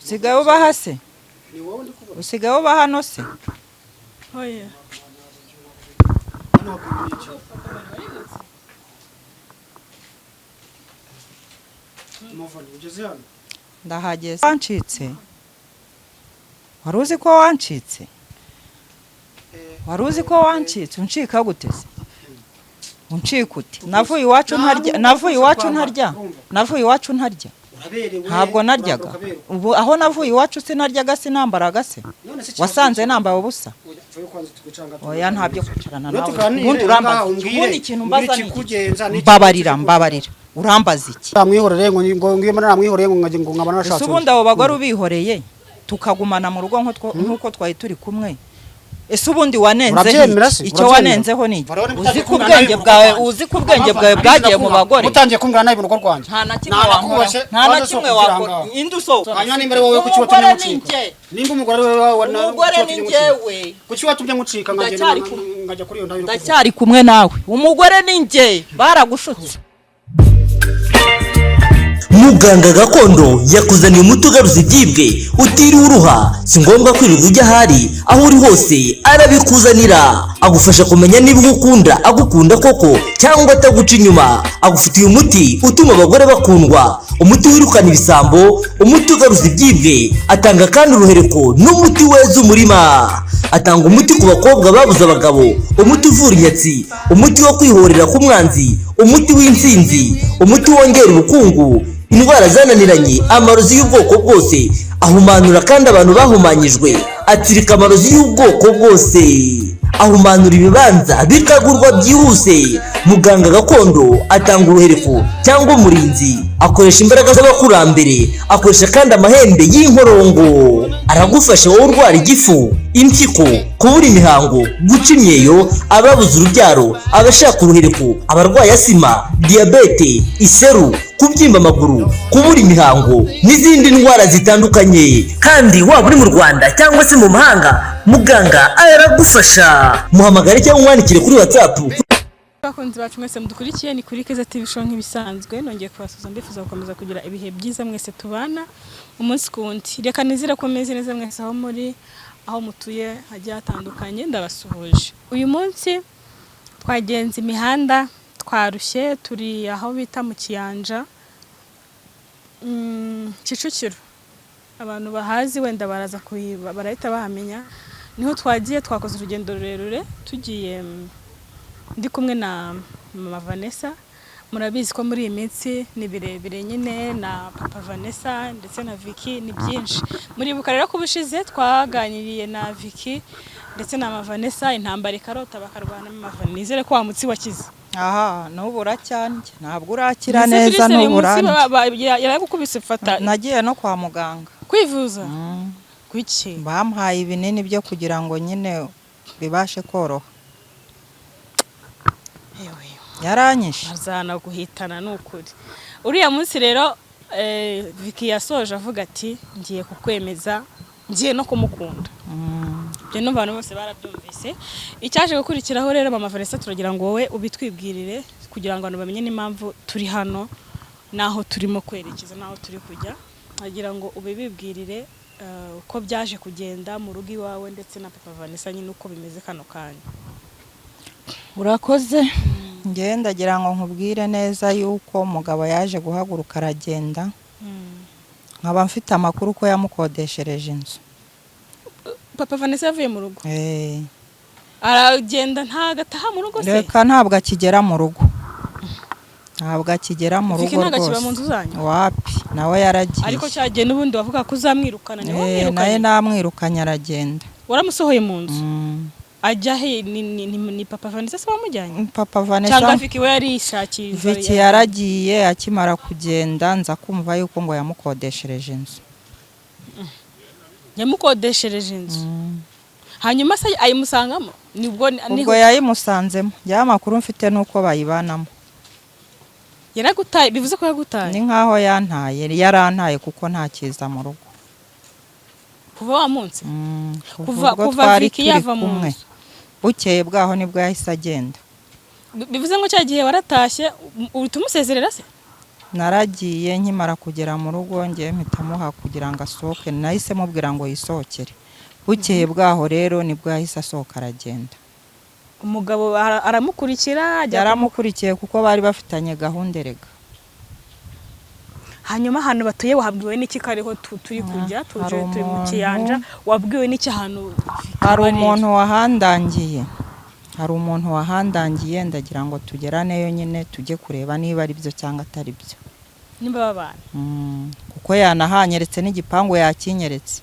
Usigaye ubaha se? Ni wowe ndi kubona. Usigaye uba hano se? Oya. Hano hakorera iki? Muvunyi, ugeze hano? Ndahageze. Wancitse? Wari uzi ko wancitse? Wari uzi ko wancitse? Uncika gute se? Uncika ute? Navuye iwacu ntarya, navuye iwacu ntarya, navuye iwacu ntarya. Uraberewe. Ntabwo naryaga. Urambara ukaberwa. Ubu aho navuye iwacu sinaryaga, sinambaraga se? None se ikibazo Wasanze ni iki? nambaye ubusa? Oya, vayo kwanza tugacanga. Oya, ntabyo kwicarana Iyo nawe. tuganire, Ubundi urambaza ngaha iki? umbwire, Ubundi ikintu mbaza umbwire ni iki? ikikugenza n'iki- Mbabarira, mbabarira. Urambaza iki? Namwihorere ngo ngiye mbona namwihoreye ngo nkajya ngo nkaba narashatse. Ese ubundi abo bagore ubihoreye tukagumana mu rugo nk'uko twari turi kumwe, ese ubundi wanenzeho Urabyemera iki? se? Icyo Urabyemera? wanenzeho ni iki? Varone, Uzi mutangiye ko kumbwira ubwenge nabi bwawe urugo uzi ko ubwenge rwanjye. bwawe bwagiye mu bagore. Mutangiye kumbwira nabi urugo rwanjye. Nta na kimwe Nta wankora. nakubashe, Nta na wanze kimwe kugira wakora. ngaho. Indi usohoka. Hanyuma nimba ari wowe, kuki watumye Umugore ni ngucika? njye. Nimba umugore ari wowe, Umugore kuki ni watumye ngucika? njyewe. Kuki watumye ngucika nkagenda Ndacyari kumwe. nkajya kuri iyo ndayo uri kuvuga? Ndacyari kumwe nawe. Umugore ni njye. Baragushutse. Muganga gakondo yakuzaniye umuti ugaruza ibyibwe utiriwe uruha. Si ngombwa kwirirwa ujya ahari, aho uri hose arabikuzanira. Agufasha kumenya niba uwo ukunda agukunda koko cyangwa ataguca inyuma. Agufitiye umuti utuma abagore bakundwa, umuti wirukana ibisambo, umuti ugaruza ibyibwe. Atanga kandi uruhereko n'umuti weza umurima. Atanga umuti ku bakobwa babuze abagabo, umuti uvura inyatsi, umuti wo kwihorera k'umwanzi, umuti w'intsinzi, umuti wongera ubukungu, indwara zananiranye, amarozi y'ubwoko bwose. Ahumanura kandi abantu bahumanyijwe, atsirika amarozi y'ubwoko bwose, ahumanura ibibanza bikagurwa byihuse. Muganga gakondo atanga uruhereko cyangwa umurinzi, akoresha imbaraga z'abakurambere, akoresha kandi amahembe y'inkorongo. Aragufasha wowe urwara igifu, impyiko, kubura imihango, guca imyeyo, ababuze urubyaro, abashaka uruhereko, abarwaye asima, diyabete, iseru, kubyimba amaguru, kubura imihango n'izindi ndwara zitandukanye. Kandi waba uri mu Rwanda cyangwa se mu mahanga, muganga aragufasha. Muhamagare cyangwa umwandikire kuri WhatsApp. Abakunzi bacu mwese mudukurikiye, ni kuri Keza TV Show nk'ibisanzwe. Nongeye kubasuhuza, mbifuza gukomeza kugira ibihe byiza mwese tubana umunsi ku wundi. Reka nizere ko meze neza mwese aho muri, aho mutuye hagiye hatandukanye, ndabasuhuje. Uyu munsi twagenze imihanda, twarushye, turi aho bita mu Kiyanja, Kicukiro. Abantu bahazi wenda baraza barahita bahamenya. Niho twagiye, twakoze urugendo rurerure tugiye, ndi kumwe na mama Vanessa. Murabizi ko muri iyi minsi ni birebire nyine, na papa Vanessa ndetse na Vicky, ni byinshi. Muribuka rero ko ubushize twaganiriye na Vicky ndetse na mama Vanessa, intambara ikarota, bakarwana. Mama Vanessa, nizere ko wa mutsi wakize. Aha, n'ubu uracyandya. Ntabwo urakira Ese neza. Tristan, uyu N'ubu munsi urandya. yaragukubise fata? Nagiye no kwa muganga. Kwivuza kuki? Bamuhaye ibinini byo kugira ngo nyine bibashe koroha. Ewe. Yaranyishe. Azanaguhitana ni ukuri. Uriya munsi rero, Vicky yasoje avuga ati: "Ngiye kukwemeza, ngiye no kumukunda." Ibyo numva abantu bose barabyumvise. Icyaje gukurikiraho rero, mama Vanessa, turagira ngo wowe ubitwibwirire kugira ngo abantu bamenye n'impamvu turi hano n'aho turimo kwerekeza n'aho turi kujya. Nkagira ngo ubibibwirire, uko byaje kugenda mu rugo iwawe ndetse na papa Vanessa nyine, uko bimeze kano kanya. Urakoze. Ngewe ndagira ngo nkubwire neza yuko umugabo yaje guhaguruka aragenda, nkaba mfite amakuru ko yamukodeshereje inzu. Papa Vanessa yavuye mu rugo? Eh. Aragenda ntagataha mu rugo se? Reka, ntabwo akigera mu rugo, ntabwo akigera mu Vicky rugo ntabwo akiba mu rwose. nzu zanyu? Wapi, nawe yaragiye. Ariko cyagiye n'ubundi wavuga ko uzamwirukana, niwe Eh, nawe wamwirukanye? namwirukanye aragenda. Waramusohoye mu nzu? Mm. Ajya he? Ni papa Vanessa se wamujyanye? Papa Vanessa. Cyangwa Vicky we yarishakiye inzu? Vicky yaragiye. Akimara kugenda nza kumva yuko ngo yamukodeshereje inzu. Yamukodeshereje inzu, hanyuma se ayimusangamo nibwo? Ubwo yayimusanzemo. Njyewe amakuru mfite ni uko bayibanamo. Yaragutaye, bivuze ko yagutaye? Ni nkaho yantaye, yarantaye kuko nta kiza mu rugo. Kuva wa munsi? Kuva Kuva ubwo kuva twari Vicky turi yava mu kumwe, nzu. Bukeye bwaho nibwo yahise agenda. Bivuze ngo cya gihe waratashye, uhita umusezerera se? Naragiye, nkimara kugera mu rugo ngiye mpita muha kugira ngo asohoke. Nahise mubwira ngo yisohokere. Bukeye bwaho rero nibwo yahise asohoka aragenda. Umugabo aramukurikira ajya Yaramukurikiye kuko bari bafitanye gahunda erega. Hanyuma ahantu batuye wahabwiwe n'iki ko ariho turi kujya? Tuje Hari turi mu umuntu- Kiyanja, wabwiwe n'iki ahantu Hari bikaba? umuntu wahandangiye, hari umuntu wahandangiye. Ndagira ngo tugeraneyo nyine tujye kureba niba ari byo cyangwa atari byo. Nimba babana. Kuko yanahanyeretse n'igipangu yakinyeretse,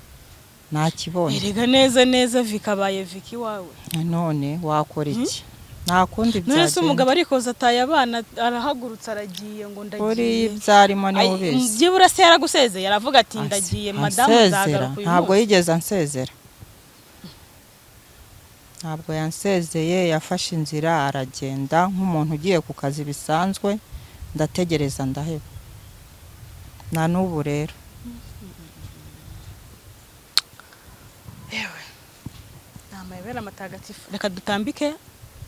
nakibonye. Erega neza neza vikabaye Viki wawe. None wakora iki? Nta kundi None se umugabo byagenda. arikoza, ataye abana, arahagurutse aragiye ngo Kuri ndagiye. ibyarimo niwe Ay, ubizi. Byibura se yaragusezeye aravuga ati ndagiye madamu, Ansezera? nzagaruka uyu Ntabwo munsi? yigeze ansezera, ntabwo yansezeye. Yafashe inzira aragenda nk'umuntu ugiye ku kazi bisanzwe. Ndategereza ndaheba, na n'ubu rero. Ni amayobera matagatifu. Reka dutambike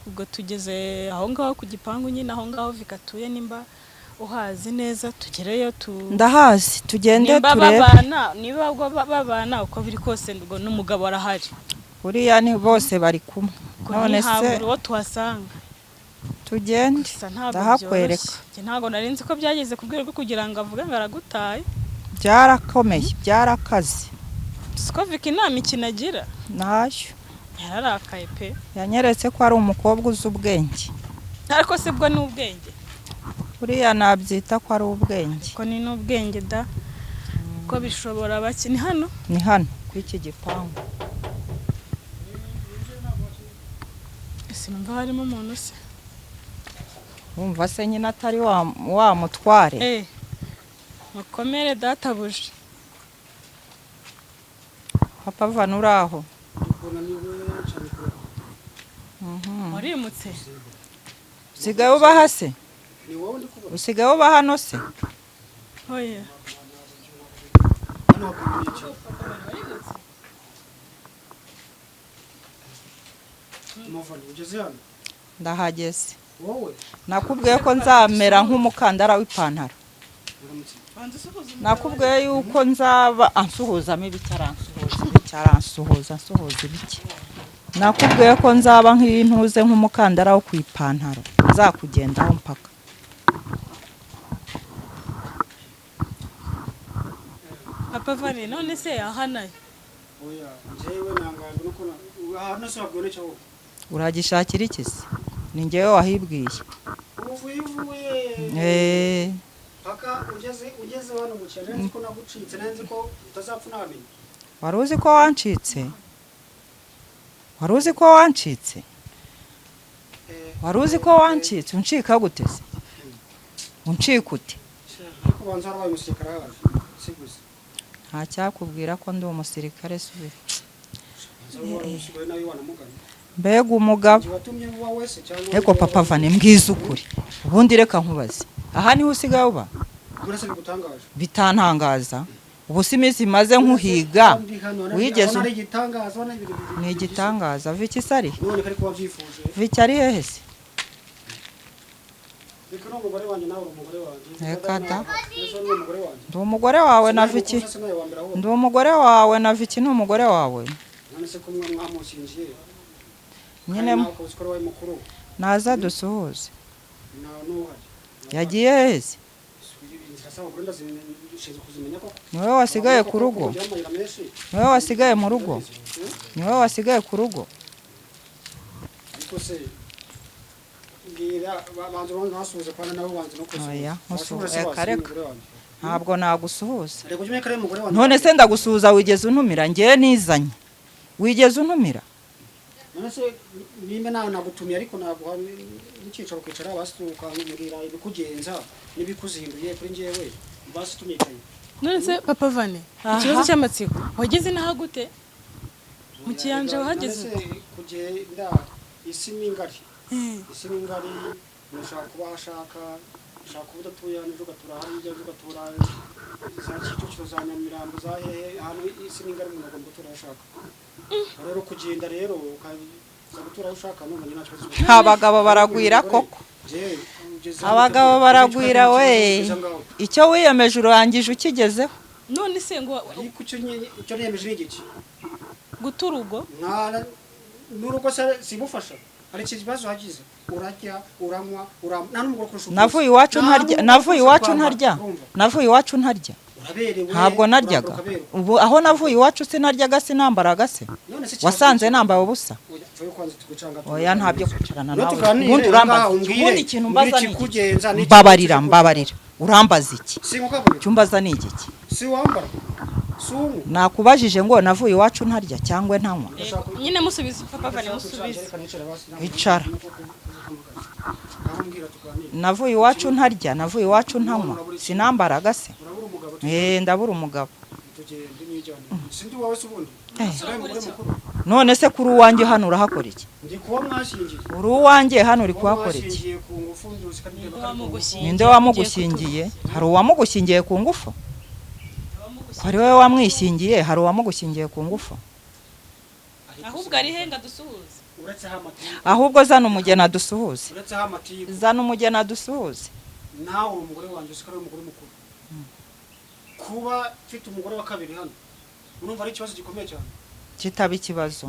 ubwo tugeze aho ngaho ku gipangu nyine, aho ngaho vikatuye, nimba uhazi neza tugereyo tu Ndahazi, tugende nimba turebe. babana, niba ubwo babana uko biri kose ubwo n'umugabo arahari. Buriya ni bose bari kumwe. Ubwo None se ntihabura uwo tuhasanga. Tugende, Gusa ntabwo ndahakwereka. byoroshye. Njye ntabwo nari nzi ko byageze ku rwego rwo kugira ngo avuge ngo aragutaye. Byarakomeye, byarakaze. Siko Viki nta mikino agira. Ntacyo. Yararakaye pe. Yanyeretse ko ari umukobwa uzi ubwenge. Ariko se bwo ni ubwenge? Buriya nabyita ko ari ubwenge. Ko ni n'ubwenge da, ko bishobora bake. Ni hano? Ni hano kuri iki gipangu. Sinumva harimo umuntu se. Wumva se nyine atari wa mutware? Eh, mukomere databuja. Papa vana uri aho? Warimutse? Usigaye ubaha se? Ni wowe ndi kubona. Usigaye uba hano se? Oya. Hano wabwiwe n'iki? Muvani ugeze hano? Ndahageze. Wowe? Nakubwiye ko nzamera nk'umukandara w'ipantaro. Uramutse. Nakubwiye yuko nzaba ansuhuzamo ibiki, aransuhuza ibiki, aransuhuza ansuhuza ibiki. Nakubwiye ko nzaba nk'intuze, nk'umukandara wo ku ipantaro, nzakugendaho mpaka. Papa Vane, none se ahanaye? Oya, njyewe nangajwe no kubona ahantu se wabwiwe n'icyo wowe? Uragishakira iki se? Ni njyewe wahibwiye. Uvuye uvuye paka ugeze hano mu cyaro, nzi ko nagucitse, nzi ko utazapfa unamenya. Wari uzi ko wancitse? Wari uzi ko wancitse? Wari uzi ko wancitse? Uncika gute se? Uncika ute? Ariko banza harabaye umusirikare haje si gusa. Nta cyakubwira ko ndi umusirikare, subira. Banza wari usigaye nawe wanamugana. Mbega umugabo! Njye watumye uba wese cyangwa? Ariko papa Vane, mbwiza ukuri, ubundi reka nkubaze, aha niho usigaye uba? Uretse bigutangaje? Bitantangaza? Ubu si iminsi imaze nkuhiga wigeze ari igitangaza ubona ibintu Ni igitangaza? Viki se ari? None ko ariko wabyifuje. Viki ari hehe se? Reka, ni umugore wanjye, nawe uri umugore wanjye. Reka da. Ese ni umugore wanjye. Ndi umugore wawe na Viki? Se nawe wa mbere ahubwo. Ndi umugore wawe na Viki ni umugore wawe? None se ko mwamusingiye? Nyine. Nawe ukaba uzi ko ari wowe mukuru. Naza dusuhuze. Nawe n'uhari. Yagiye hehe se? Inzira z'abagore ndazishinzwe kuzimenya koko. Ni wowe wasigaye ku rugo? Kugira amayira menshi. Ni wowe wasigaye mu rugo? Ni wowe wasigaye ku rugo? Ariko se mbwira, banza ubanza basuhuze kwana nawe, banza no kusuhuza. Oya, Wasuhuza se reka, wasi reka. umugore wanjye. Ntabwo nagusuhuza. Reka ujye umenya ko ari umugore wanjye. None se ndagusuhuza, wigeze untumira? Ngewe nizanye, wigeze untumira? None se nimba nawe nagutumiye, ariko naguha n'icyicaro ukicara, basi ukambwira ibikugenza n'ibikuzinduye kuri njyewe, basi tumikaye. None se papa Vane, ikibazo cy'amatsiko, wageze inaha gute? Mu Kiyanja wahageze? None se kugenda, isi ni ngari, isi ni ngari. Ushaka kuba aho ashaka, ushaka kuba udatuye hano, ejo ugatura hariya, ejo ugatura za Kicukiro, za Nyamirambo, za hehe. Ahantu isi ni ngari, umuntu agomba gutura aho ashaka. Rero kugenda rero ukaza gutura aho ushaka, numva njye nta kibazo. Nta bagabo baragwira koko. Njyewe, ugeze hano Abagabo utabwira- baragwira we. Ugeze ngaho. Icyo wiyemeje urangije ukigezeho. None se ngo Ariko icyo niyemeje ni igiki? Guta urugo. N'urugo se simufasha? Hari ikibazo hagize? Urarya, uranywa, nta n'umugore kurusha ukuze. Navuye iwacu Nta ntarya. n'umugore Navuye kurusha iwacu kwambara, ntarya. urumva? Navuye iwacu ntarya. Uraberewe. Ntabwo naryaga. Urambara ukaberwa. Ubu aho navuye iwacu sinaryaga, sinambaraga se? None se ikibazo Wasanze ni iki? nambaye ubusa? Oya, vayo kwanza twicanga. Oya, ntabyo kwicarana No nawe. tuganire, Ubundi urambaza ngaha iki? umbwire, Ubundi ikintu umbwire mbaza ni iki? ikikugenza n'iki- Mbabarira, mbabarira, urambaza iki? Sinkukabure. Icyo umbaza ni igiki? Si wambara, si unywa. Nakubajije ngo navuye iwacu ntarya cyangwa ntanywa? Nyine musubize, papa Vane, musubize. Icara. Navuye iwacu ntarya, navuye iwacu ntanywa, sinambaraga se? Urabura umugabo. Eh, ndabura umugabo. Tugende nijyane, sindi wawe se ubundi? Eh. Sigaye umugore mukuru. None se kuri uwanjye hano urahakora iki? Ndi kuba mwashingiye. Uri uwanjye hano uri Kuba kuhakora iki? mwashingiye ku ngufu, nduzi kandi ndeba ko ari ku ngufu. Wamugushyingiye. Ninde wamugushyingiye? Hari uwamugushyingiye ku ngufu? Ko ari wowe wamwishingiye, hari uwamugushyingiye ku ngufu? Ahubwo ari henga dusuhuze. Uretseho amatiku. Ahubwo zana umugeni adusuhuze. Uretseho amatiku. Zana umugeni adusuhuze. Nawe uri umugore wanjye, uzi ko ari umugore mukuru. Kuba mfite umugore wa kabiri hano, urumva ari ikibazo gikomeye cyane. Kitaba ikibazo.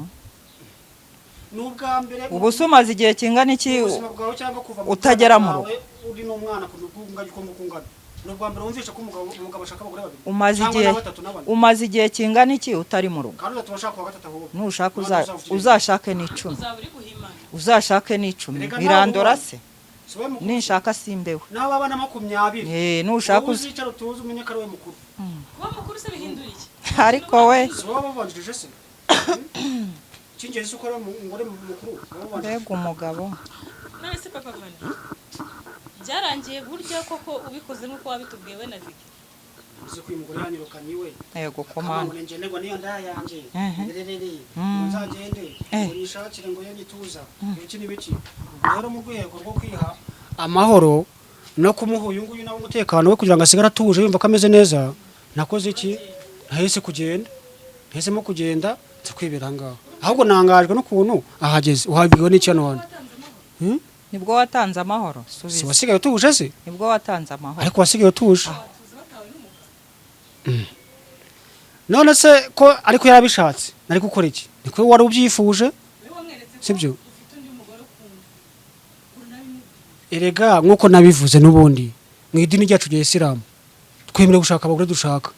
Ni ubwa mbere Ubu se umaze igihe kingana iki mu buzima bwawe cyangwa kuva mu utagera bwana mu rugo? bwawe, uri n'umwana ku rwungano uko nguko ungana, ni ubwa mbere wumvishe ko umugabo ashaka abagore babiri Umaze cyangwa igihe na batatu na bane. Umaze igihe kingana iki utari mu rugo? Kandi uzatuma ashaka uwa gatatu ahubwo. Nushaka Ntabwo uzavugira. uzashake n'icumi. Uzaba uri guhimana. Uzashake n'icumi. Erega nawe Birandora ubona. se? Si wowe mukuru? Ninshaka simbewe. Nawe abana 20. Eh, nushaka Wowe uzicara utuze, umenye ko ari wowe mukuru. Kuba mukuru se bihindura iki? Ariko we. Si wowe wabanjirije se? Icy'ingenzi si uko ari wowe umugore mukuru wabanjirije. Mbega umugabo! None se papa Vane, byarangiye burya koko ubikoze nk'uko wabitubwiye we na Vicky? Uzi ko uyu mugore yanyirukanye iwe? Yego Komanda komanda. ngo ngenderwa n'iyo ndaya yanjye. Rererere, Mm. ngo nzagende, Eh. ngo nishakire, ngo ye nyituza ibiki n'ibiki. Ubwo rero mu rwego rwo kwiha amahoro no kumuha uyu nguyu nawe umutekano we kugira ngo asigare atuje yumva ko ameze neza, nakoze iki? Nahise kugenda, nahisemo kugenda nza kwibera aha ngaha. Ahubwo nangajwe n'ukuntu ahageze. Uhabwiwe n'iki hano hantu? Nibwo watanze amahoro? Si Subiza. wasigaye utuje se? Nibwo watanze amahoro? Ariko wasigaye utuje. None se ko ariko yarabishatse, nari gukora iki? Niko wari ubyifuje. Wowe wamweretse ko Sibyo. ufite undi mugore ukunda, urunabimubwira. Erega nk'uko nabivuze n'ubundi, mu idini ryacu rya Isilamu twemerewe gushaka abagore dushaka.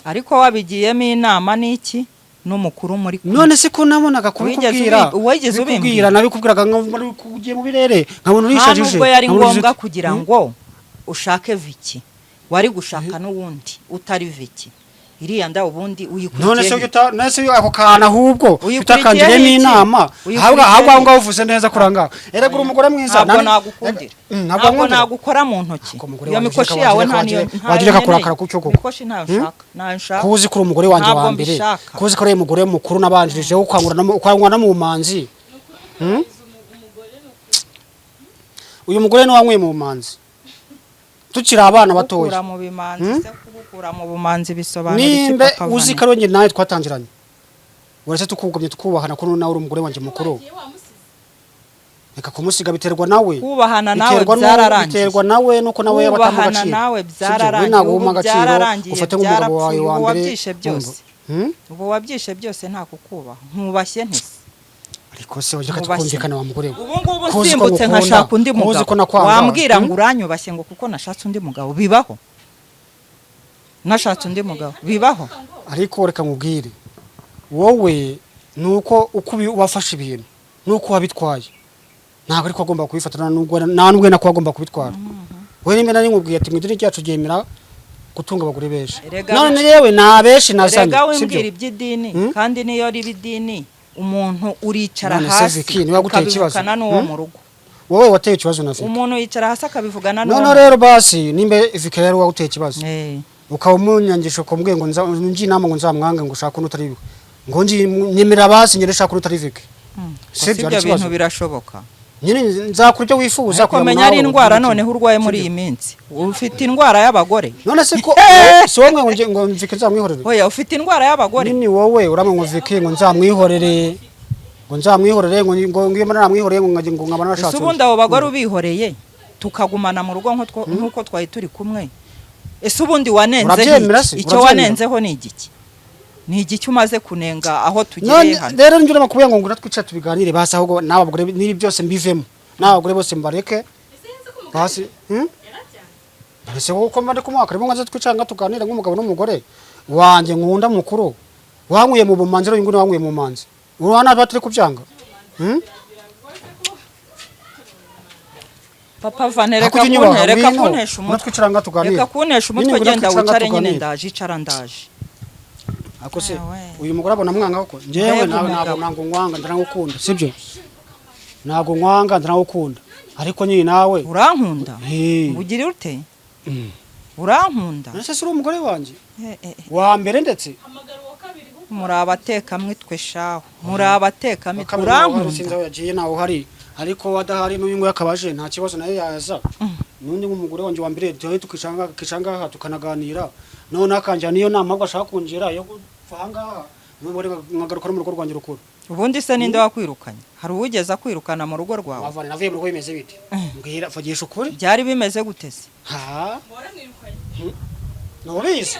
Ariko wabigiyemo inama n'iki n'umukuru muri kumwe? None se ko nabonaga Wigeze kubikubwira, wigeze kubikubwira, ubimbwira? nabikubwiraga nkabona ugiye mu birere, nkabona Nta urishajije. nubwo yari Nkabona ngombwa ujije- kugira ngo ushake Viki, wari gushaka n'uwundi utari Viki. Iriya nda ubundi None se uyikurikiye? none se ako kantu ahubwo Uyikurikiyeho utakangiriyemo iki? inama? Uyikurikiyeho Ahubwo aho iki? ngaho uvuze neza kuranga. Erega uri umugore mwiza. Ntabwo nagukundira. Ntabwo Ntabwo wankundira? nagukora mu ntoki. Ako mugore Iyo wanjye, mikoshi reka yawe wagira- nta niyo wagira ntayo kurakara nkeneye. ku cyo koko. Mikoshi ntayo nshaka, ntayo nshaka. Ko uzi ko uri umugore wanjye Ntabwo wa mbere, mbishaka. ko uzi ko ari umugore mukuru nabanjirije, ukangura no mu manzi. Uyu mugore ni wanyweye mu manzi tukiri abana batoya. Gukura mu bimanzi se, kubukura mu bumanzi bisobanura iki, Nimbe Papa uzi Vane? ko ari njye nawe twatangiranye, uretse tukugumye tukubahana, ko nawe uri umugore wanjye mukuru. Wagiye wamusize. Reka kumusiga biterwa nawe. Kubahana nawe Biterwa byararangiye. Biterwa nawe nuko nawe yaba atamuha Kubahana agaciro. nawe Sibyo? We byararangiye. ntabwo Ubu umuha agaciro, byararangiye, ufate nk'umugabo wawe byarapfuye, wa ubu mbere. wabyishe byose. Urumva? Ubu wabyishe byose, nta kukubaha. Nkubashye ntese? Ariko se wajya Nkubashye. tukumvikana wa mugore we? Ubu ngubu Ko uzi ko nsimbutse ngukunda, nkashaka undi ko uzi mugabo, ko nakwanga. wambwira ngo uranyubashye ngo kuko nashatse undi mugabo? Bibaho? Nashatse undi mugabo, bibaho? Ariko reka nkubwire, wowe ni uko uko wafashe ibintu nuko wabitwaye, ntabwo ariko agomba kubifata, nta nubwo nako agomba kubitwara. We nimba nari nkubwiye ati mu idini ryacu ryemera gutunga abagore benshi, none yewe nta benshi nazanye, Erega sibyo? wimbwira iby'idini, kandi niyo riba idini, umuntu uricara None se hasi Vicky, niwe waguteye ikibazo? ukabivugana n'uwo Hmm? mu rugo. Wowe wateye ikibazo na Vicky. Umuntu yicara hasi akabivugana n'uwo None rero basi nimba Vicky rero waguteye ikibazo, ukaba umunyangisha, ukamubwira ngo nji inama ngo nzamwange, ngo ushake undi utari we, ngo nji nyemera basi ngende ushake undi utari Vicky. Si Sibyo, ibyo hari ikibazo? bintu birashoboka. Nyine nzakora ibyo wifuza Ariko kugira ngo menya nawe ari indwara ubyumve. noneho urwaye muri iyi minsi, ufite indwara y'abagore. None se ko si wowe ngo ngo Vicky nzamwihorere? Oya, ufite indwara y'abagore. Nini, wowe uramwe ngo Vicky ngo nzamwihorere. Ngo nzamwihorere, ngo iyo namwihoreye ngo nkajya ngo nkaba Ese narashatse ubundi undi. abo bagore ubihoreye tukagumana mu rugo nk'uko twari turi kumwe, ese ubundi wanenzeho Urabyemera iki? se? Icyo Urabyemera? wanenzeho ni igiki? Ni igiki umaze kunenga aho tugereye None hano? rero njye urimo kubwira ngo ngura twicare tubiganire basi, ahubwo n'aba bagore n'ibi byose mbivemo, n'aba bagore bose mbareke basi. Ese wowe uko mba ndi kumuha karimo, nkaza twicara nga tuganire nk'umugabo n'umugore wanjye nkunda mukuru, wankuye mu bumanzi, rero nguyu wankuye mu manzi, urabona batari kubyanga? Hmm? Papa Vane, reka Hakurya inyubako, reka ngwino. kuntesha Ngwino umutwe. twicara nga tuganire. Reka kuntesha umutwe. Nyine ngwino Genda twicara nga wicare nyine. tuganire. Ndaje, icara, ndaje. Ako se Ewe. uyu mugore abona mwanga koko? Njyewe Mbega nawe umugabo. ntabwo ntabwo nkwanga, ndanagukunda, sibyo? Ntabwo nkwanga, ndanagukunda, ariko nyine nawe Urankunda? Hey. Ugira ute? Urankunda? Ese si uri umugore wanjye Eh, eh, eh. wa mbere ndetse? Muri abatekamwitwe shaho, muri abatekamitwe. Kabiri nawe uhari, Urankunda? sinzi aho yagiye, nawe uhari, ariko adahari n'uyu nguyu akaba aje, nta kibazo, nawe yaza n'undi nk'umugore wanjye wa mbere, tuba tukicara ngaha tukanaganira, noneho akangira niyo nama ahubwo ashaka kungira yo kuva aha ngaha n'umugore nkagaruka no mu rugo rwanjye rukuru. Ubundi se ninde wakwirukanye? Hari uwigeze akwirukana mu rugo rwawe? Wavane navuye mu rugo bimeze bite? Mbwira, vugisha ukuri. Byari bimeze gute se? Ha, ntubizi?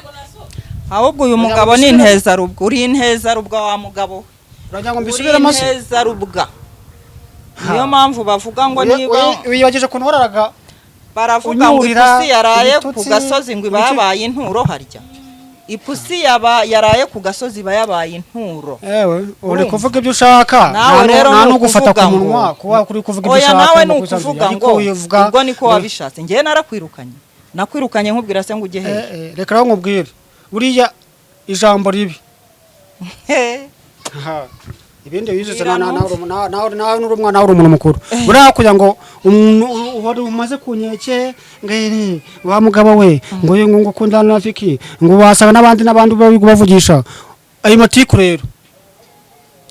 Ahubwo uyu Uragira ngo mugabo ni mbisubiremo? intezarubwa. Uri intezarubwa wa mugabo we. Uragira ngo Uri mbisubiremo se? intezarubwa, niyo mpamvu bavuga ngo niba Wiyibagije ukuntu wararaga baravuga ngo unyurira ipusi yaraye ku ibitutsi, gasozi ngo iba yabaye inturo. Harya ipusi yaba yaraye ku gasozi iba yabaye inturo. Ewe, uri Urumva? kuvuga ibyo ushaka. Nawe rero nta ni n'ugufata ku ukuvuga ngo- munwa kuba uri kuvuga ibyo Oya, ushaka nawe ni urimo kubisanzura. ukuvuga Ariko ngo ubivuga ubwo niko wabishatse. Njyewe narakwirukanye, nakwirukanye nkubwira se ngo ujye hehe? Reka rero nkubwire, buriya ijambo ribi Aha. Ibindi wizuze Bwira numve. Nawe uri umwana, uri umuntu mukuru. Buriya kugira ngo umuntu wari umaze kunyeke ngere wa mugabo we ngo uyu ngo ukundana na Vicky, ngo wasanga n'abandi n'abandi bavugisha ayo matiku, rero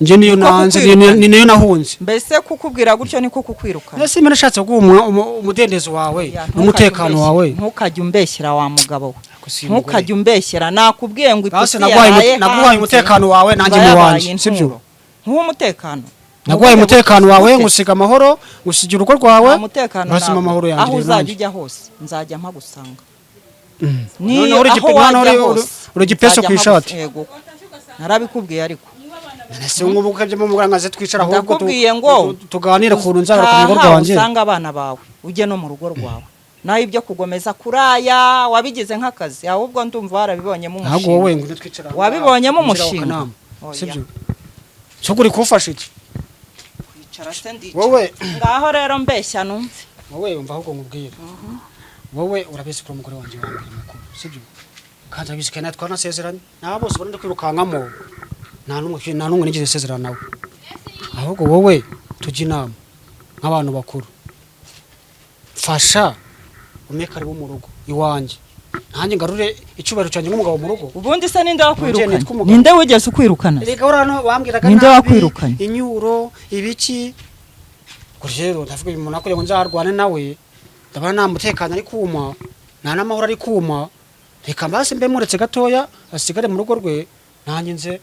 njye niyo Niko nanze, kukwirukana. ni niyo nahunze. Mbese kukubwira gutyo niko kukwirukana? Ese imana ishatse guha umudendezo wawe Oya, n'umutekano wawe. Ntukajye umbeshyera wa mugabo we. Ako si umugore. Ntukajye umbeshyera, nakubwiye ngo Basi ipusi yaraye naguhaye hanze umutekano wawe, nanjye iba ni yabaye uwanjye, sibyo? inturo. Nkuhe umutekano? Naguhaye umutekano wawe, Gute? ngusiga amahoro, ngusigira urugo rwawe. Nta mutekano Basima ntabwo. amahoro yanjye Aho rero uzajya nanjye. ujya hose nzajya mpagusanga. Noneho uri Aho noneho wajya hose uri igipesu nzajya ku ishati. Yego, narabikubwiye ariko. Ese nk'ubu ukabye mu muganga, twicara ahubwo Ndakubwiye ngo tuganire ukuntu nzagaruka mu rugo utaha rwanjye. usanga abana bawe, ujye no mu rugo rwawe. Nawe ibyo kugomeza kuraya wabigize nk'akazi, ahubwo ndumva warabibonyemo Ntabwo wowe umushinga. ngwino twicara aha Wabibonyemo ngaha, ngira umushinga? akanama. Oya. Sibyo? Cyo uri kumfasha iki? Kwicara se ndicara. Wowe Ngaho rero mbeshya numve. Wowe umva, ahubwo nkubwire, wowe urabizi ko uri umugore wanjye wa mbere mukuru, sibyo? Kandi urabizi ko natwe twanasezeranye, nta bose ubona ndi kwirukankamo, nta n'umwe nigeze nsezerana nawe. Ahubwo wowe tujye inama nk'abantu bakuru, mfasha umpe karibu mu rugo iwanjye, nanjye ngarure icyubahiro cyanjye nk'umugabo mu rugo. Ubundi se ninde wakwirukanye? Nitwa umugabo. Ninde wigeze ukwirukana se? Erega uriya hano wambwiraga Ninde nabi, wakwirukanye? inyuro ibiki. Ubwo rero ndavuga uyu muntu kugira ngo nzarwane nawe, ndabona nta mutekano ari kuma, nta n'amahoro ari kuma. Reka mbase mbe muretse gatoya asigare mu rugo rwe, nanjye nze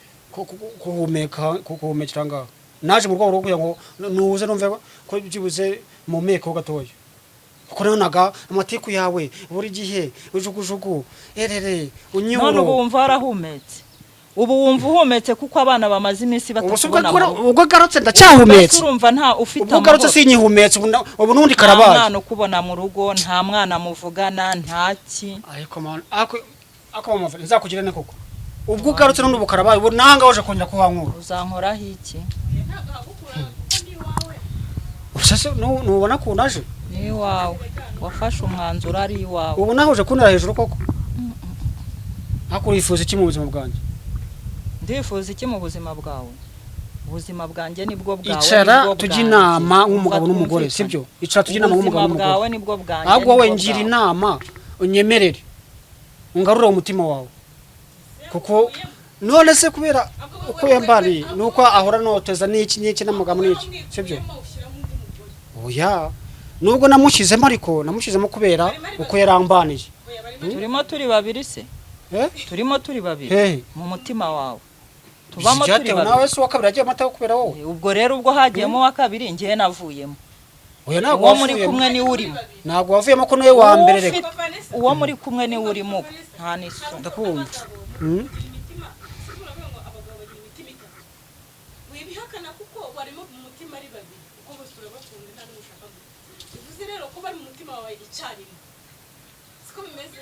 kuhumeka kuhumekera ngaha. Naje mu rwego rwo kugira ngo nuze numve ko byibuze mumeko gatoya, kuko nabonaga amatiku yawe buri gihe, ujugujugu erere None ubu unyuro. wumva warahumetse? Ubu wumva uhumetse kuko abana bamaze iminsi Ubu se batakubona mu rugo? ubwo garutse Mbese ndacyahumetse? urumva nta ufite Ubwo ugarutse amahoro? sinyihumetse, ubu n'ubundi Nta karabaye. mwana ukubona mu rugo, nta mwana muvugana, nta ki. Ariko man, ako mama nzakugira ne koko, ubwo ugarutse n'ubu karabaye, ubu nanga waje kongera kuhankura. Uzankoraho iki? Ubuse nubona kuntu aje? Ni iwawe, wafashe umwanzuro ari iwawe. Ubu nawe uje kuntera hejuru koko? Ariko urifuza iki mu buzima bwanjye? Ndifuza iki mu buzima bwawe? Ubuzima bwanjye nibwo bwawe, Icara nibwo tujye bwanjye. inama nk'umugabo Umva, n'umugore, twumvikane. sibyo? Icara tujye inama nk'umugabo Ubuzima n'umugore. bwawe nibwo bwanjye, Ahubwo wowe nibwo ngira bwawe. inama, unyemerere ungarure umutima wawe, kuko none se kubera uko yambariye nuko ahora noteza n'iki n'iki n'amagambo n'iki, sibyo? Oya, nubwo namushyizemo, ariko namushyizemo kubera uko yarambaniye. Turimo turi babiri se? Eh? Turimo turi babiri. Hehe? Mu mutima wawe. Tubamo turi Byatewe nawe babiri. se uwa kabiri yagiye amata kubera wowe? Ubwo rero ubwo hagiyemo uwa kabiri, ngewe navuyemo. Oya, ntabwo Uwo muri wavuyemo. kumwe niwe urimo. Ntabwo wavuyemo ko niwe wa mbere reka. Uwo muri kumwe niwe urimo, nta n'isoni. Ndakumva. Imitima si uravuga ngo abagabo bagira imitima itatu, wibihakana kuko barimo mu mutima ari babiri, kuko bose urabakunda, nta n'umwe ushaka guta. Bivuze rero ko bari mu mutima wawe icyarimwe, siko bimeze?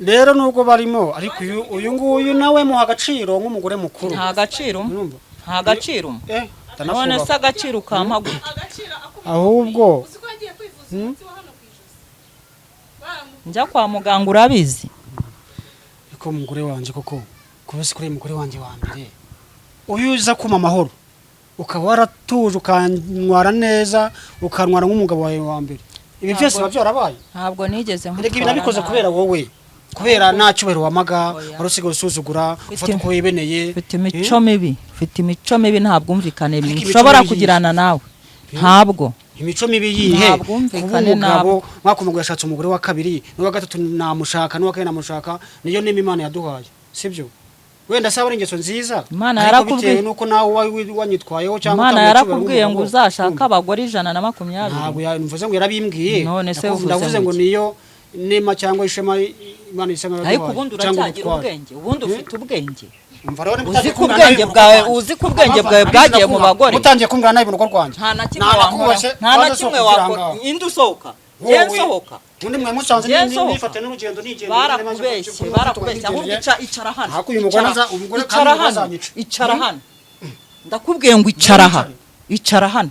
Rero nubwo barimo, ariko uyu nguyu nawe muha agaciro nk'umugore mukuru. Nta gaciro umpa. Urumva? Nta gaciro umpa. Ndanakubaha. None se agaciro ukampa gute? Agaciro ako Ahubwo uzi ko yagiye kwivuza umutsi wa hano ku ijosi baramu Njya kwa muganga, urabizi. Ariko umugore wanjye koko, kuba si kuri umugore wanjye wa mbere, uyu uza kuma amahoro, ukaba waratuje, ukantwara neza, ukantwara nk'umugabo wawe wa mbere, ibi byose biba byarabaye. Ntabwo nigeze Erega ibi nkutwara nabikoze nabi. kubera wowe, kubera nta cyubahiro wamaga. Oya. Wari usigaye usuzugura, ufata uko wibeneye. Mfite imico mibi, mfite imico mibi, nta bwumvikane Ariko imico nshobora mibi kugirana nawe, ntabwo. Imico mibi yihe? Nta bwumvikane. Kuba umugabo Ntabwo. mwaka umugabo yashatse umugore wa kabiri n'uwa gatatu namushaka, n'uwa kane namushaka, niyo nima Imana yaduhaye, sibyo? Wenda se ari ingeso nziza, Imana ariko yarakubwiye- bitewe nuko nawe wanyitwayeho cyangwa Imana utamuha icyubahiro yarakubwiye ngo nk'umugabo. uzashake Urumva? abagore 120? Ntabwo mvuze ngo yarabimbwiye. None se uvuze Ndavuze ngo ngo iki? niyo nema cyangwa ishema Imana isa Ariko yaduhaye ubundi cyangwa uracyagira ubutware. ubwenge? Ubundi ufite ubwenge? Umva rero, Uzi mutangiye ko kumbwira ubwenge nabi mu rugo bwawe rwanjye. uzi ko ubwenge Amava, bwawe bwagiye mu ndakubaha. bagore. Mutangiye kumbwira nabi mu rugo rwanjye. Nta na kimwe Nta wankora. nakubashye, Nta na waza kimwe usohoka wakora. ugira ahangaha. Inde usohoka? Wowe. Njye nsohoka? Undi mwe musanze Njye nsohoka? nifate n'urugendo nigenda. Barakubeshye, barakubeshye. Ahubwo icara hano. Ariko uyu mugore Icara- umugore kandi icara umugore hano. azanyica. Icara hano, ndakubwiye ngo icara aha, icara hano.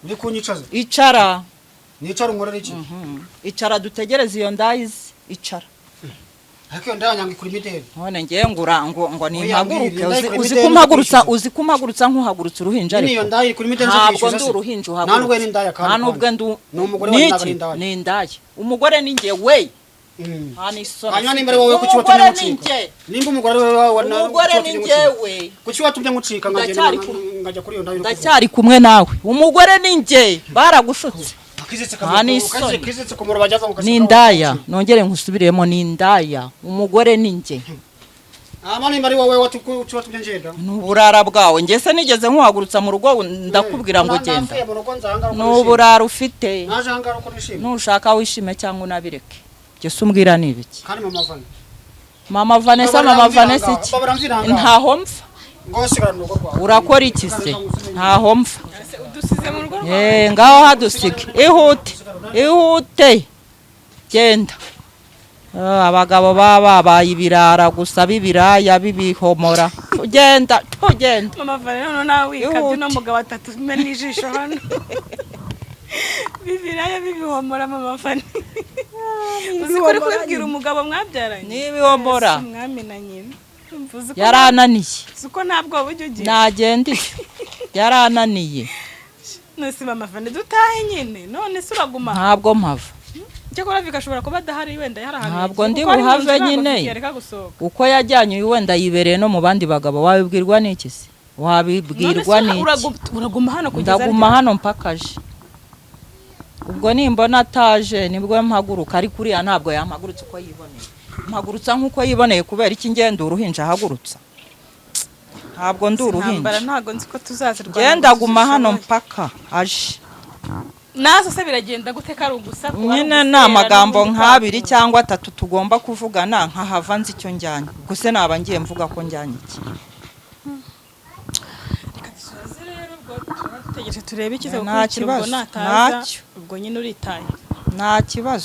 Uri kunyicaza? Icara. Nicara unkorera iki? Icara dutegereze iyo ndayizi, icara. Ariko iyo ndayanyanga ikura imideli. None ngewe ngura ngo nimpaguruke? Oya, Uzi mbwira, uzi imideli kumpagurutsa? kwishyuza. Uzi kumpagurutsa nkuhagurutsa uruhinja? Nyine iyo Ariko ndaya ikura imideli zo ntabwo kwishyuza ndi se. uruhinja Nta nubwo uhagurutse. ni indaya kandi. Nta nubwo ndi. Ni umugore wawe, ntabwo ari Niki? indaya. Ni indaya, umugore ni njye we. Nta n'isoni. Hanyuma nimba ari wowe, kuki watumye Umugore ni ngucika? njye. Nimba umugore ari wowe, Umugore kuki ni watumye ngucika? njyewe. Kuki watumye ngucika nkagenda Ndacyari nkajya kuri iyo ndaya uri kuvuga? Ndacyari kumwe nawe, umugore ni njye, baragushutse. Akizitse Nta kamaro- n'isoni. Akizitse ku muro bajyaza ngo Ni indaya, nongere nkusubiremo, ni indaya, umugore ni njye. Ama nimba ari wowe kuki watumye ngenda? Ni uburara bwawe. Njye se nigeze nkuhagurutsa mu rugo ndakubwira ngo genda? Navuye mu rugo nza ahangaha uko Ni nishimye. uburara ufite. Naje ahangaha uko nishimye. Nushaka wishime cyangwa unabireke, njye se umbwira ni ibiki? Kandi mama Vane. Mama Vanessa, Babara mama mvira Vanessa ahangaha, iki? babara mvira ahangaha. Ntaho mfa. Ngo sigara mu rugo rwawe. Urakora iki se? Ntaho mfa. Udusize mu rugo rwawe. Ngaho hadusige, ihute, ihute, genda. Abagabo baba babaye ibirara gusa b'ibiraya b'ibihomora, genda, tugenda. Mama Vane, noneho nawe wikabye. Ihute. Uno mugabo atatu umena ijisho hano, bibiraya bibihomora. Mama Vane, uzi ko uri kubibwira umugabo mwabyaranye? N'ibihomora. Si umwami na nyina. Umva, uzi ko Yarananiye. Uzi ko nta bwoba ujya ugira? Nagenda, iyo yarananiye. None se mama Vane, dutahe nyine, none se uraguma? Ntabwo mpava. Cyakora Vika ashobora kuba adahari, wenda yari ahantu Ntabwo yagiye, ndi kuko ari mu buhave nzu, ntabwo nyine. Viki yareka gusohoka. Uko yajyanye uyu, wenda yibereye no mu bandi bagabo, wabibwirwa n'iki se? Wabibwirwa None se n'iki? uraguma hano kugeza Ndaguma ryari? hano mpaka aje. Ubwo nimbona ataje nibwo mpaguruka, ariko uriya ntabwo yampagurutsa uko yiboneye. Mpagurutsa nk'uko yiboneye kubera iki? Ngenda uruhinja ahagurutsa? Ntabwo ndi Intambara uruhinja. ntabwo nzi ko tuzazirwana. Ngenda guma hano mpaka aje. Nazo se biragenda gute ko ari ugusaku, ari Nyine ni ugusera, amagambo n'ubundi nk'abiri kwatura? cyangwa atatu tugomba kuvugana, nkahava nzi icyo njyanye. Ubwo se naba ngiye mvuga ko njyanye iki? Reka dusoze rero, ubwo tuba dutegereje turebe ikiza Nta gukurikira. Ubwo kibazo, nataza ntacyo. ubwo nyine uritaye. Nta kibazo.